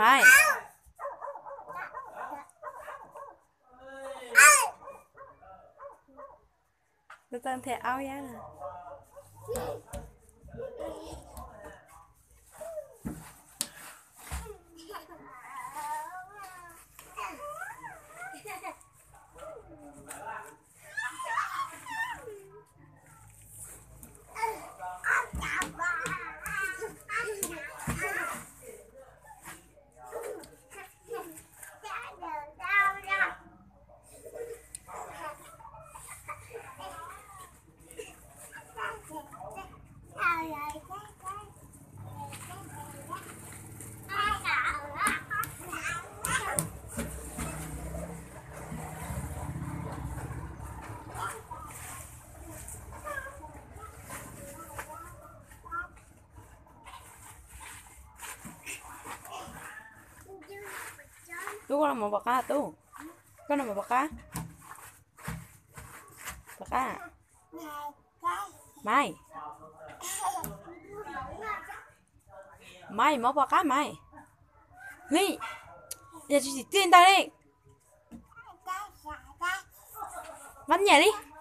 Maiv, tus tau nthe aub yab. Tub, koj los mus pom qab tub. Koj los mus pom qab. Pom qab. Maiv. Maiv, mus pom qab Maiv. Li, yog tsis txij ntawd li. Vaj nyiam li.